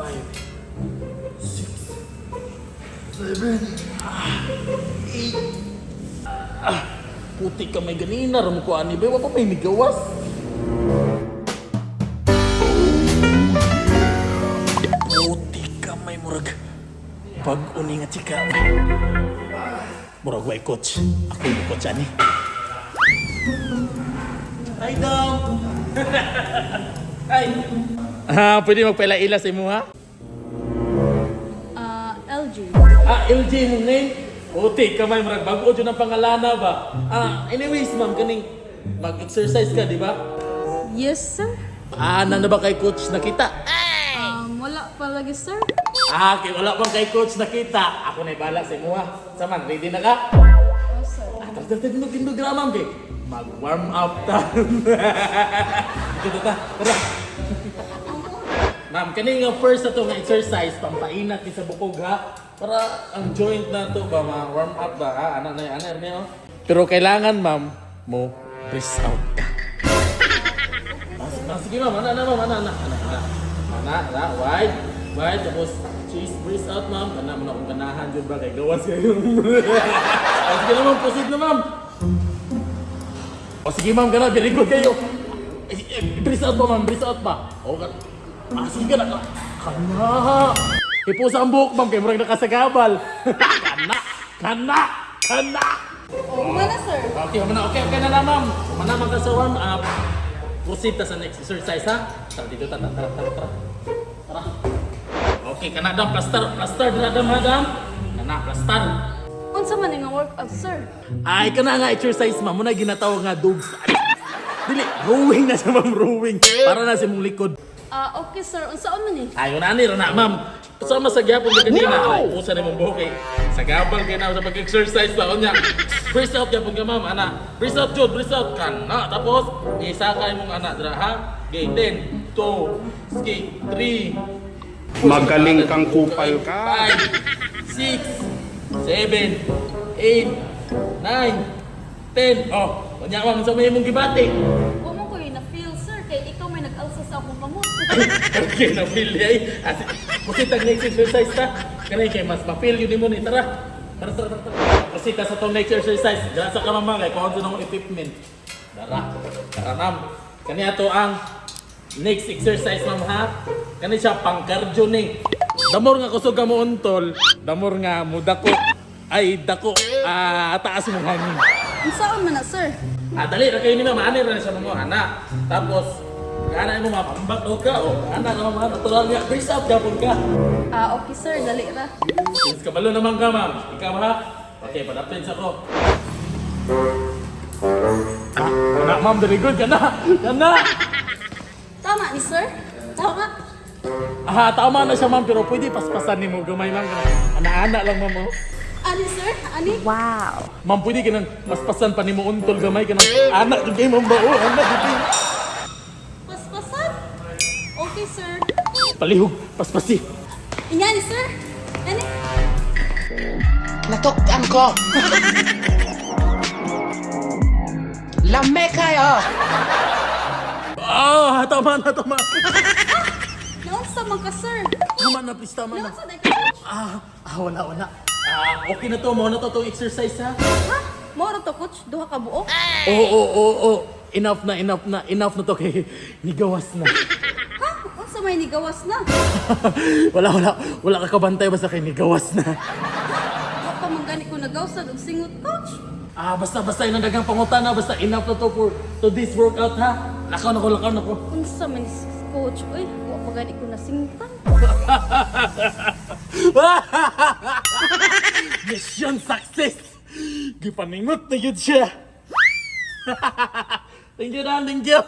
5, 6, 7, 8. Ah, puti ka may ganina, ram ko ani ba? Wa pa may migawas. Puti ka may murag. Pag uni nga chika. Murag way coach. Ako yung coach ani. Hi, Dom! Hi! Ah, pwede magpaila-ila sa imo ha? Ah, LG. Ah, LJ mo name? Puti ka may murag bago jud ang pangalana ba? Ah, anyways ma'am, kaning mag-exercise ka, di ba? Yes, sir. Ah, ano na ba kay coach nakita? Wala pa lagi, sir. Ah, kay wala pang kay coach nakita. Ako na bala sa imo ha. Saman, ready na ka? Oh, sir. Ah, tara, tara, tindog, tindog na ma'am kay. Mag-warm up ta. Dito ta, tara. Ma'am, kani nga first na to nga exercise, pampainat ni sa bukog ha. Para ang joint na to ba, ma-warm up ba ha? Ana na, ana na, oh. Pero kailangan ma'am, mo press out ka. Ah, sige ma'am, ana na ma'am, ana ana ana ana. Ana, ana, wide, wide, tapos cheese breeze out ma'am. Kana mo na akong ganahan yun ba kay gawas kayo. Ah, sige na ma'am, proceed na ma'am. O sige ma'am, gana, very good kayo. Eh, eh, breeze out pa ma'am, breeze out pa. O, ah, sige ka na. Kana. Ipusa ang buhok ma'am, kay murag nakasagabal. Kana, kana, kana. Oh, wala, sir. Okay, humana, okay, okay na na ma'am. Humana man ka sa warm up. Proceed ta sa next exercise ha. Tara dito, tara, tara, tara, tara. Tara. Okay, kana dam, plaster, plaster, dira dam, ha dam. Kana, plaster. Unsa man nga workout, sir? Ay, kana nga exercise ma'am, muna ginatawag nga dogs. Dili, rowing na siya ma'am, rowing. Para na sa imong likod. Ah, okay, sir. Unsa man ni? Ayon na ni na ma'am. Sama sa gyapon ka kanina. Ay, usa na imong buhok eh. Sa gabal kay na sa pag-exercise pa unya. Breeze out gyapon ka ma'am, ana. Breeze out jud, breeze out kana. Tapos isa ka imong ana dira ha. Okay, 10, 2, 3, Magaling kang kupal ka. 5, 6, 7, 8, 9, 10. Oh, unya ma'am sa may imong gibati. Wa mo ko na feel, sir, kay ikaw may nag-alsa sa akong kamot. Okay, na-feel ay. As, proceed tag next exercise ta. Kanay kay mas ma-feel yun mo ni. Tara. Tara, tara, tara, tara. Proceed ta sa tong next exercise. Dara sa kamama kay kuha ng equipment. Dara. Tara ma'am. Kani ato ang next exercise ma'am ha. Kani siya pang cardio ni. Damor nga kusog ka mo untol, damor nga mo dako. Ay dako, ah, taas mong hangin. Unsa man na, sir? Ah, dali ra kayo ni ma'am, ani ra na siya mga ana. Tapos, ana mo ma'am, ambak o ka o ana ra ma'am, natural nga, brace up gapon ka. Ah, okay, sir. Dali ra. Since kabalo naman ka ma'am, ikaw ha. Okay, padapin sa ko. Ah, kana ma'am, very good kana. Kana. Tama ni, sir? Tama. Ah, tama na siya ma'am, pero pwede paspasan nimo gamay lang kana. Ana-ana lang ma'am. Oh. Ani, sir? Ani? Ma'am, pwede ka nang paspasan pa nimo untol gamay kanang ana jud kay ma'am ba oh, ana jud kay. Paspasan? Okay, sir. Palihog, paspasi. Inya ni, sir? Ani? Natuktan ko. Lame kayo. Ah, tama na, tama. Naunsa man ka, sir? Tama na, please, tama na. Naunsa na ka, coach? Ah, ah, wala, wala. Ah, okay na to. Mo na to tong exercise, ha? Ha? Mao ra to, coach? Duha ka buok? Oo, oo, oo, oo. Enough na, enough na, enough na to kay nigawas na. Ha? Unsa may nigawas na? Wala, wala. Wala ka kabantay basta kay nigawas na. Wa pa man gani ko nagawsad og singot, coach. Ah, basta, basta inang dagang pangutana. Basta enough na to for to this workout, ha? Lakaw na ko, lakaw na ko. Unsa man ni coach? Uy, wa pa gani ko nasingtan. Mission success! Gipaningot na yun siya. Thank you, Dan. Thank you.